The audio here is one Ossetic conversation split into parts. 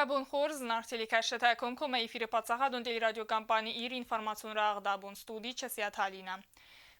Уӕ бон хорз, зынаргъ телекӕсджытӕ, комкоммӕ эфиры паддзахадон телерадиокомпани «Ир» информацион рӕгъдабон студи Часиаты Алинӕ.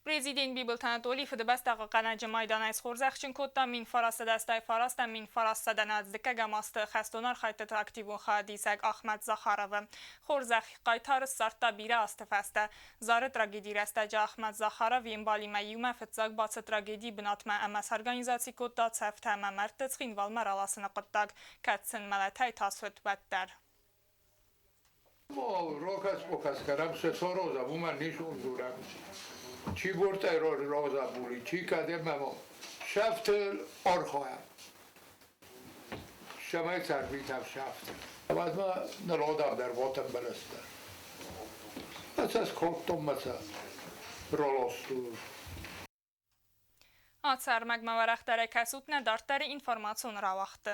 Президент Бибылты Анатолий Фыдыбӕстӕ хъахъхъӕнӕджы майданӕй схорзӕхджын кодта 1989 1990 азты хӕстон архӕйдтыты активон хайадисӕг Ахмӕт Захаровы. Хорзӕх хъайтары ссардта бирӕ азты фӕстӕ. Зары трагедийы рӕстӕджы Ахмӕт Захаров йе мбалимӕ иумӕ фыццаг бацыд трагедийы бынатмӕ ӕмӕ сорганизаци кодта цӕфтӕ ӕмӕ мӕрдты Цхинвалмӕ раласыны хъуыддаг, кӕд сын мӕлӕтӕй тас уыд, уӕддӕр. Рокас-покас се сороза, уымӕн ницы дзурӕм. Чи буртӕй роза були, чи кӕдӕм сӕфты архайӕм. Цӕмӕй царвитӕм сӕфты. Ӕмӕ народам дӕр вотӕм бӕлӕстӕ. Ацас кодтон мӕ сӕ ролостул. Ацы ӕрмӕгмӕ уӕрӕхдӕрӕй кӕсут нӕ дарддӕры информацион рауагъдты.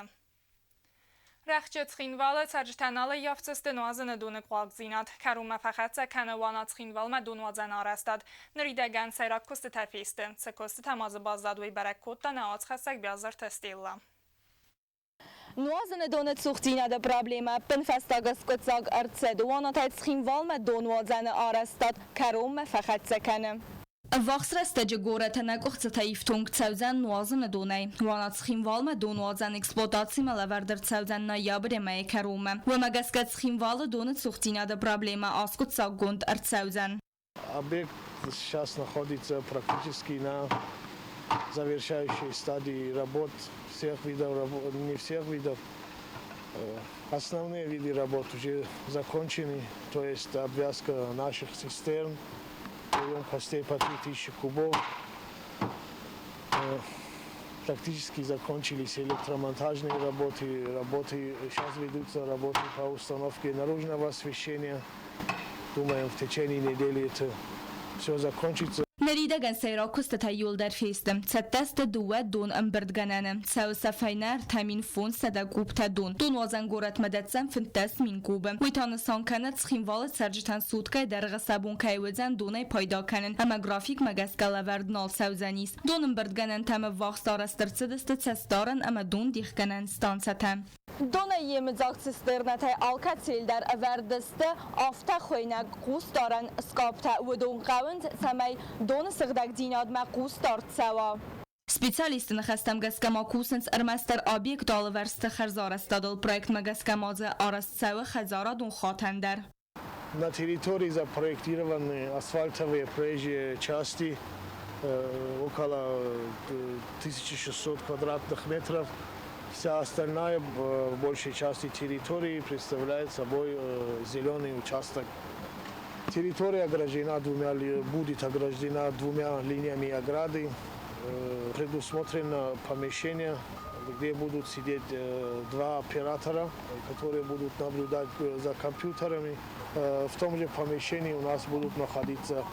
Рӕхджы Цхинвалы цӕрджытӕ нал ӕййафдзысты нуазыны доны хъуагдзинад. Кӕронмӕ фӕхӕццӕ кӕны Уана-Цхинвалмӕ донуадзӕн арӕзтад. Ныридӕгӕн сӕйраг куыстытӕ фесты. Цы куыстытӕ ма дзы баззад, уый бӕрӕг кодта нӕ уацхӕссӕг Биазырты Стелла. Нуазыны доны цухдзинады проблемӕ ӕппынфӕстаг ӕскъуыддзаг ӕрцыд. Уанатӕй Цхинвалмӕ донуадзӕны арӕзтад кӕронмӕ фӕхӕццӕ кӕны. Ӕввахс рӕстӕджы горӕты нӕ къуыхцытӕ ифтонг цӕудзӕн нуазыны донӕй. Уанат-Цхинвалмӕ донуадзӕн эксплуатацимӕ лӕвӕрд ӕрцӕудзӕн ноябры мӕйы кӕронмӕ. Уымӕ гӕсгӕ Цхинвалы доны цухдзинады проблемӕ аскъуыддзаггонд ӕрцӕудзӕн. Объект сейчас находится практически на завершающей стадии работ всех видов работ, не всех видов, основные виды работ уже закончены, то есть обвязка наших цистерн, емкостей по 3000 кубов. Практически закончились электромонтажные работы, работы, сейчас ведутся работы по установке наружного освещения. Думаем, в течение недели это все закончится. Ныридӕгӕн сӕйраг куыстытӕ иууылдӕр фесты. Цӕттӕ сты дыууӕ дон ӕмбырдгӕнӕны. Цӕуы сӕ фӕйнӕ 3500 кубтӕ дон. Донуадзӕн горӕтмӕ дӕтдзӕн 15 000 кубы. Уый та нысан кӕны, Цхинвалы цӕрджытӕн суткӕйы дӕргъы сӕ бон кӕй уыдзӕн донӕй пайда кӕнын ӕмӕ графикмӕ гӕсгӕ лӕвӕрд нал цӕудзӕнис. Донӕмбырдгӕнӕнтӕм ӕввахс арӕзт ӕрцыдысты цӕстдарӕн ӕмӕ дондихгӕнӕн станцӕтӕ. Донӕй йемыдзаг цистернӕтӕй алкӕцыйыл дӕр ӕвӕрд сты афтӕ хуыйнӕг хъусдарӕн скъаптӕ. Уыдон хъӕуынц, цӕмӕй доны сыгъдӕгдзинадмӕ хъусдард цӕуа. Специалистты ныхӕстӕм гӕсгӕ ма кусынц ӕрмӕстдӕр объекты алывӕрсты хӕрзарӕзтадыл. Проектмӕ гӕсгӕ ма дзы арӕзт цӕуы хӕдзарадон хатӕн дӕр. На территории запроектированы асфальтовые проезжие части около 1600 квадратных метров. Вся остальная в большей части территории представляет собой зеленый участок. Территория ограждена двумя, будет ограждена двумя линиями ограды. Предусмотрено помещение, где будут сидеть два оператора, которые будут наблюдать за компьютерами. В том же помещении у нас будут находиться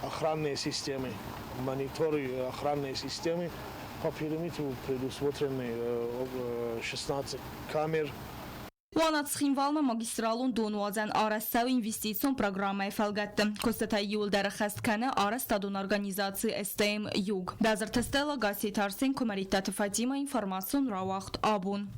охранные системы, мониторы охранной системы. По периметру предусмотрены 16 камер. Уанат-Цхинвалмӕ магистралон донуадзӕн арӕзт цӕуы инвестицион программӕйы фӕлгӕтты. Куыстытӕй иуылдӕр ӕххӕст кӕны арӕзтадон организаци СТМ «Юг». Базырты Стелла, Гасситы Арсен, Куымӕридтаты Фатимӕ, информацион рауагъд «Абон».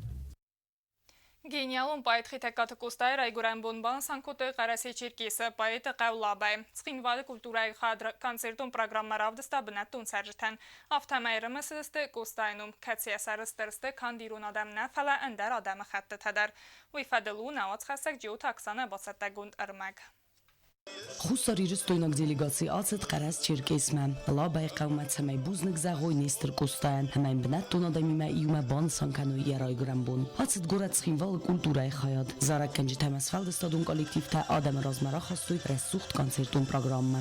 Гениалон поэт Хетӕгкаты Къостайы райгуырӕн бон банысан кодтой Хъӕрӕсе-Черкесы поэты хъӕу Лабӕйы. Цхинвалы культурӕйы концертон программӕ равдыста бынӕттон цӕрджытӕн. Афтӕмӕй ӕрымысыдысты Къостайы ном, кӕцыйӕ сӕрыстыр сты канд ирон адӕм нӕ, фӕлӕ ӕндӕр адӕмыхӕттытӕ дӕр. Уый фӕдыл у нӕ уацхӕссӕг Джиоты Оксанӕ бацӕттӕгонд ӕрмӕг. Хуссарирыстойнаг делегаци ацыд Хъӕрӕс-Черкесмӕ, Лабӕйы хъӕумӕ, цӕмӕй бузныг зӕгъой Нестыр Къостайӕн ӕмӕ йын бынӕттон адӕмимӕ иумӕ банысан кӕной йӕ райгуырӕн бон. Ацыд горӕт Цхинвалы культурӕйы хайад. Зарӕггӕнджытӕ ӕмӕ сфӕлдыстадон коллективтӕ адӕмы размӕ рахастой рӕсугъд концертон программӕ.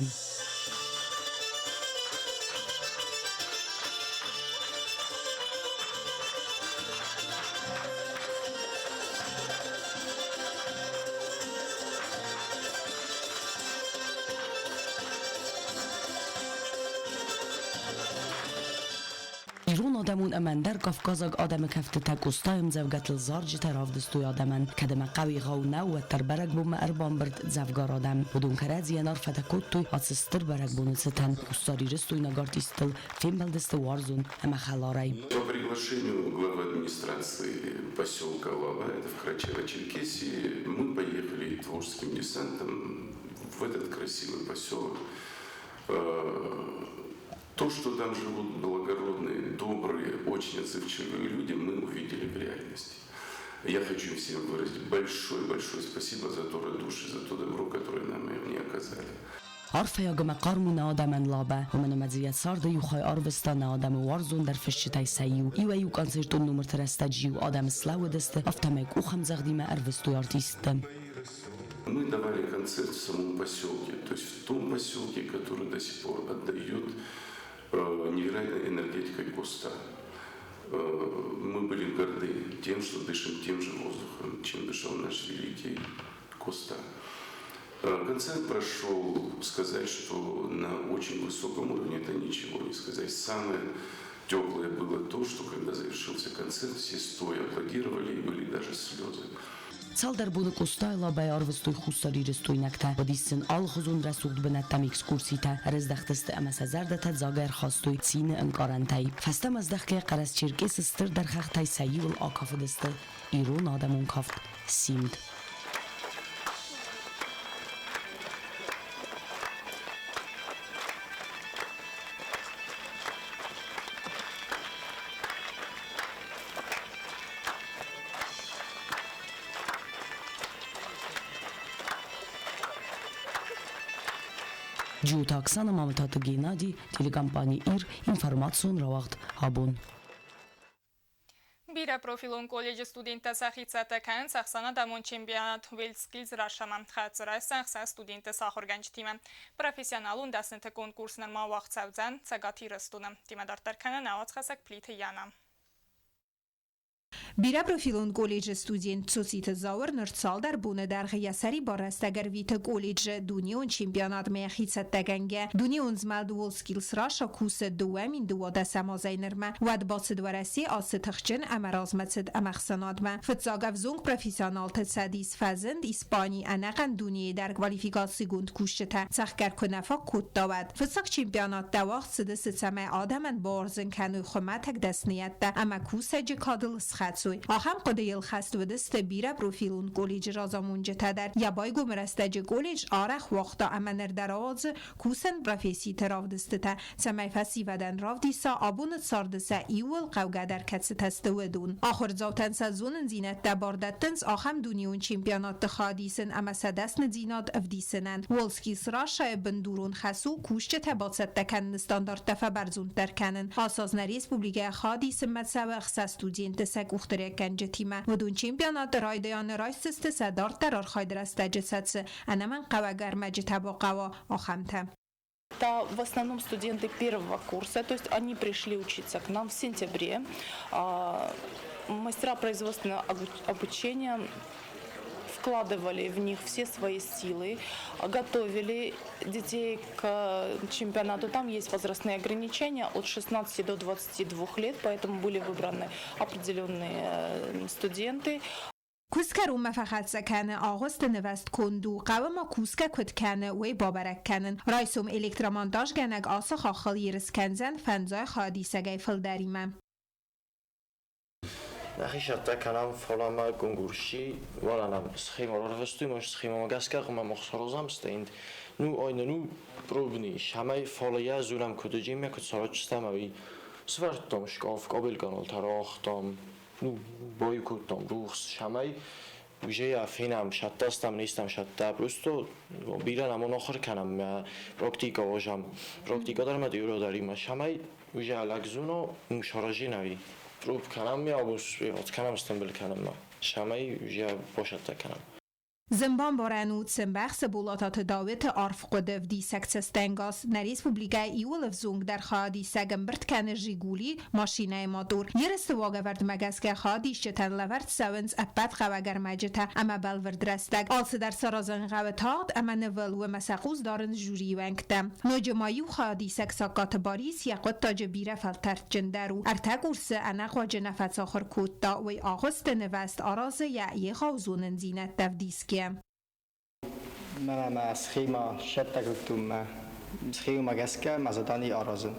Ирон адӕмон ӕмӕ ӕндӕр кавказаг адӕмы кӕфтытӕ, Къостайы ӕмдзӕвгӕтыл зарджытӕ равдыстой адӕмӕн. Кӕд ӕмӕ хъӕу егъау нӕу, уӕддӕр бӕрӕгбонмӕ ӕрбамбырд дзӕвгар адӕм. Уыдон кӕрӕдзийӕн арфӕтӕ кодтой ацы стыр бӕрӕгбоны цытӕн. Хуссарирыстойнаг артисттыл фембӕлдысты уарзон ӕмӕ хӕларӕй. По приглашению главы администрации поселка Лаба, это в Карачаево-Черкесии, мы поехали творческим десантом в этот красивый поселок. То, что там живут благородные, добрые, очень отзывчивые люди, мы увидели в реальности. Я хочу им всем выразить большое-большое спасибо за то радушие, за то добро, которое нам они оказали. Арфӕйаг ӕмӕ хъарм у нӕ адӕмӕн Лабӕ, уымӕн ӕмӕ дзы йӕ царды иу хай арвыста нӕ адӕмы уарзондӕр фысджытӕй сӕ иу. Иуӕй-иу концертон номырты рӕстӕджы-иу адӕм слӕууыдысты, афтӕмӕй къухӕмдзӕгъдимӕ ӕрвыстой артистты. Мы давали концерт в самом поселке, то есть в том поселке, который до сих пор отдает невероятной энергетикой Коста. Мы были горды тем, что дышим тем же воздухом, чем дышал наш великий Коста. Концерт прошел, сказать, что на очень высоком уровне, это ничего не сказать. Самое теплое было то, что когда завершился концерт, все стоя аплодировали и были даже слезы. Цалдӕр боны Къостайы Лабӕйы арвыстой хуссарирыстойнӕгтӕ, уыдис сын алыхуызон рӕсугъд бынӕттӕм экскурситӕ, ӕрыздӕхтысты ӕмӕ сӕ зӕрдӕтӕ дзаг ӕрхастой цины ӕнкъарӕнтӕй. Фӕстӕмӕ здӕхгӕйӕ Хъӕрӕс-Черкесы стырдӕр хӕхтӕй сӕ иуыл акафыдысты ирон адӕмон кафт Симд. Джиоты Оксана, Мамытаты Геннадий, телекомпани «Ир», информацион рауагъд «Абон». Бирӕпрофилон колледжы студенттӕ сӕхи цӕттӕ кӕнынц ӕхсӕнадӕмон чемпионат WorldSkills Russia-мӕ. Хӕццӕ райсдзӕн ӕхсӕз студенты сӕ ахуыргӕнджытимӕ. Профессионалон дӕсныты конкурс нырма уагъд цӕудзӕн Цӕгат Ирыстоны. Темӕ дарддӕр кӕны нӕ уацхӕссӕг Плиты Яна. Бирӕпрофилон колледжы студент Цоциты Зауыр ныр цалдӕр боны дӕргъы йӕ сӕрибар рӕстӕг ӕрвиты колледжы дунеон чемпионатмӕ йӕхи цӕттӕгӕнгӕ. Дунеон змӕлд WorldSkills Russia кусы 2012 азӕй нырмӕ. Уӕд бацыд Уӕрӕсе ацы тыхджын ӕмӕ размӕцыд ӕмӕхсӕнадмӕ. Фыццаг ӕвзонг профессионалты цӕдис фӕзынд Испанийы ӕнӕхъӕн дунейы дӕр квалификацигонд кусджытӕ цӕхгӕр куы нӕ фаг кодта, уӕд. Фыццаг чемпионаттӕ уагъд цыдысты, цӕмӕй адӕмӕн бауарзын кӕной хуымӕтӕг дӕсныйӕдтӕ ӕмӕ кусӕджы кадыл схӕцой. Ахӕм хъуыдыйыл хӕст уыдысты бирӕ профилон колледжы разамонджытӕ дӕр. Йӕ байгомы рӕстӕджы колледж арӕх уагъта ӕмӕ ныр дӕр ауадзы кусӕн професситы равдыстытӕ, цӕмӕй фӕсивӕдӕн равдиса, абоны царды сӕ иууыл хъӕугӕдӕр кӕцытӕ сты, уыдон. Ахуырдзаутӕн сӕ зонындзинӕдтӕ бар дӕттынц ахӕм дунеон чемпионатты хайад исын ӕмӕ сӕ дӕсныдзинад ӕвдисынӕн. WorldSkills Russia-йы бындурон хӕс у кусджытӕ бацӕттӕ кӕныны стандарттӕ фӕбӕрзонддӕр кӕнын. Ацы аз нӕ республикӕйы хайад исынмӕ цӕуы ӕхсӕз студенты сӕ къухдариуӕггӕнджытимӕ. Уыдон чемпионаты райдайӕны райсдзысты сӕ дарддӕр архайды рӕстӕджы сӕ цы ӕнӕмӕнгхъӕуӕг ӕрмӕджытӕ бахъӕуа, ахӕмтӕ. Это в основном студенты первого курса, то есть они пришли учиться к нам в сентябре. Мастера производственного обучения вкладывали в них все свои силы, готовили детей к чемпионату. Там есть возрастные ограничения от 16 до 22 лет, поэтому были выбраны определенные студенты. Куыст кӕронмӕ фӕхӕццӕ кӕны, агъуысты нывӕзт конд у, хъӕуы ма кусгӕ куыд кӕны, уый бабӕрӕг кӕнын. Райсом электромонтажгӕнӕг ацы хаххыл ерыс кӕндзӕн фӕндзай хайадисӕгӕй фылдӕримӕ. Нӕхи цӕттӕ кӕнӕм, фӕлӕ ма конкурси уалӕ схема рарвыстой, ма схемамӕ гӕсгӕ хъуамӕ мах саразӕм стенд. Ну, айнӕ ну пробный, цӕмӕй фалейӕ дзурӕм куыд уыди куыд саразджытӕм ӕви сӕвӕрдтам скъаф, къабелкъаналт ӕруагътам, ну, баиу кодтам рухс, цӕмӕй уже фенӕм, сӕттӕстӕм, не стӕм сӕттӕ. Просто бирӕ нӕм ахуыр кӕнӕм, практика уазӕм. Практика дӕр ма теория дӕр имӕ, цӕмӕй уже лӕг зоно, ну, саразин ӕви. Проб кӕнӕм, абон кӕнӕм, стымбыл кӕнӕм, цӕмӕй уже басӕттӕ кӕнӕм. Зын бамбарӕн у, цы мбӕхсы Болататы Дауыты арф хъуыды вдисӕг цӕстӕнгас. Нӕ республикӕйы иууыл ӕвзонгдӕр хайадисӕг ӕмбырд кӕны «Жигули» машинӕйы мотор. Ерысты уагӕвӕрдмӕ гӕсгӕ хайадисджытӕн лӕвӕрд цӕуынц ӕппӕт хъӕуӕг ӕрмӕджытӕ ӕмӕ бӕлвырд рӕстӕг. Алцыдӕр саразын хъӕуы тагъд ӕмӕ нывыл, уымӕ сӕ хъус дарынц жюрийы уӕнгтӕ. Ноджы ма иу хайадисӕг Сагкаты Барис йӕ хъуыддаджы бирӕ фӕлтӕрдджындӕр у. Ӕртӕ курсы ӕнӕхъуаджы нӕ фӕцахуыр кодта, уый агъуысты нывӕст аразы йӕ егъау зонындзинӕдтӕ вдисгӕ. Мӕнӕ мӕ схемӕ сӕттӕгуыдтон схемӕмӕ гӕсгӕ мӕ задани аразын.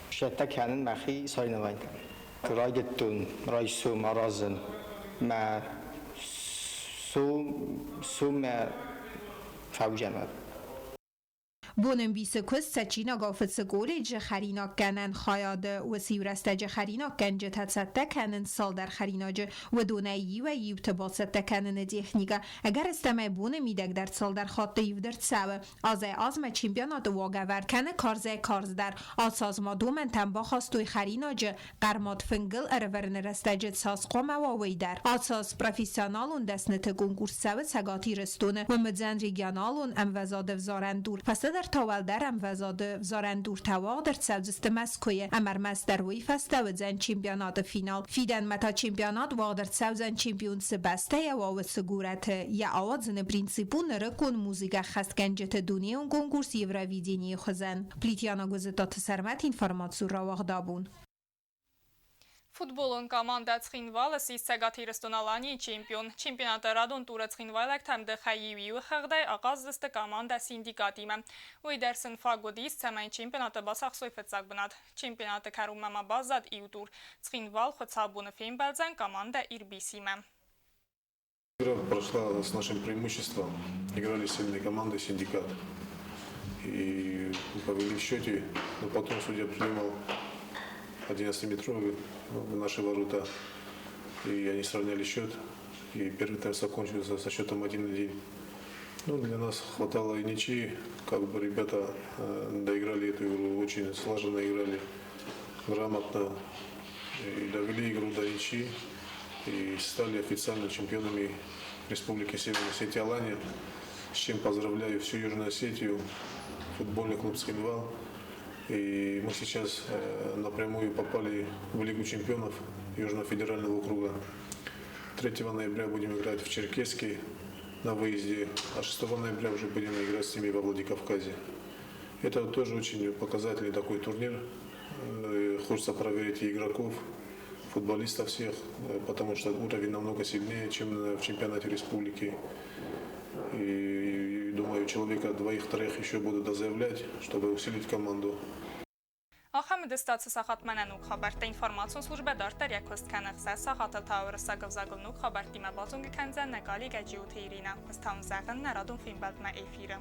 Сӕттӕ кӕнын мӕхи соревнованитӕм. Райдыдтон райсом аразын мӕ соммӕ фӕузӕнӕд. Бонӕмбисы куыст цӕджджинагау фыцы колледжы хӕринаггӕнӕн хайады. Уыцы-иу рӕстӕджы хӕринаггӕнджытӕ цӕттӕ кӕнынц цалдӕр хӕринаджы. Уыдонӕй иуӕй-иуты бацӕттӕ кӕныны техникӕ, ӕгӕрыстӕмӕй боны мидӕг дӕр цалдӕр хатты ивд ӕрцӕуы. Азӕй-азмӕ чемпионаты уагӕвӕрд кӕны карзӕй-карздӕр. Ацы аз ма домӕнтӕм бахастой хӕринаджы хъӕрмад фынгыл ӕрӕвӕрыны рӕстӕджы цас хъуамӕ уа, уый дӕр. Ацы аз профессионалон дӕсныты конкурс цӕуы Цӕгат Ирыстоны. Уым уыдзӕн регионалон ӕмвӕзады ӕвзарӕн тур. Фӕстӕдӕр та уӕлдӕр ӕмвӕзады ӕвзарӕн туртӕ уагъд ӕрцӕудзысты Мӕскуыйы. Ӕмӕ ӕрмӕстдӕр уый фӕстӕ уыдзӕн чемпионаты финал. Фидӕнмӕ та чемпионат уагъд ӕрцӕудзӕн чемпион цы бӕстӕйӕ уа, уыцы горӕты. Йӕ ауадзыны принцип у нырыккон музыкӕ ӕххӕстгӕнджыты дунеон конкурс Евровиденийы хуызӕн. Плитьяна Гуызытаты Сӕрмӕт информаци рауагъдабон. Футболон командӕ Цхинвалы ссис Цӕгат Ирыстон-Аланийы чемпион. Чемпионаты радон туры цхинвайлӕгтӕм дыхӕй иу-иуы хыгъдӕй ахъаздзысты командӕ Синдикатимӕ. Уый дӕр сын фаг уыдис, цӕмӕй чемпионаты бацахсой фыццаг бынат. Чемпионаты кӕронмӕ ма баззад иу тур. Цхинвал хуыцаубоны фембӕлдзӕн командӕ Ирбисимӕ. Игра прошла с нашим преимуществом. Играли сильные команды «Синдикат». И повели в счете, но потом судья принимал 11-метровый в наши ворота. И они сравняли счет. И первый тайм закончился со счетом 1-1. Ну, для нас хватало и ничьи. Как бы ребята доиграли эту игру, очень слаженно играли, грамотно. И довели игру до ничьи. И стали официально чемпионами Республики Северная Осетия Алания, с чем поздравляю всю Южную Осетию, футбольный клуб «Цхинвал». И мы сейчас напрямую попали в Лигу чемпионов Южного федерального округа. 3 ноября будем играть в Черкесске на выезде, а 6 ноября уже будем играть с ними во Владикавказе. Это тоже очень показательный такой турнир. Хочется проверить и игроков, футболистов всех, потому что уровень намного сильнее, чем в чемпионате республики. И думаю, человека двоих-троих еще будут дозаявлять, чтобы усилить команду. Ахӕм дыстацы сахат мӕнӕ ног хабӕрттӕ. Информацион службӕ дарддӕр йӕ куыст кӕны. Ӕхсӕз сахатыл та уырыссаг ӕвзагыл ног хабӕрттимӕ базонгӕ кӕндзӕн нӕ коллегӕ Джиоты Иринӕ. Ӕз та уын зӕгъын нӕ радон фембӕлдмӕ эфиры.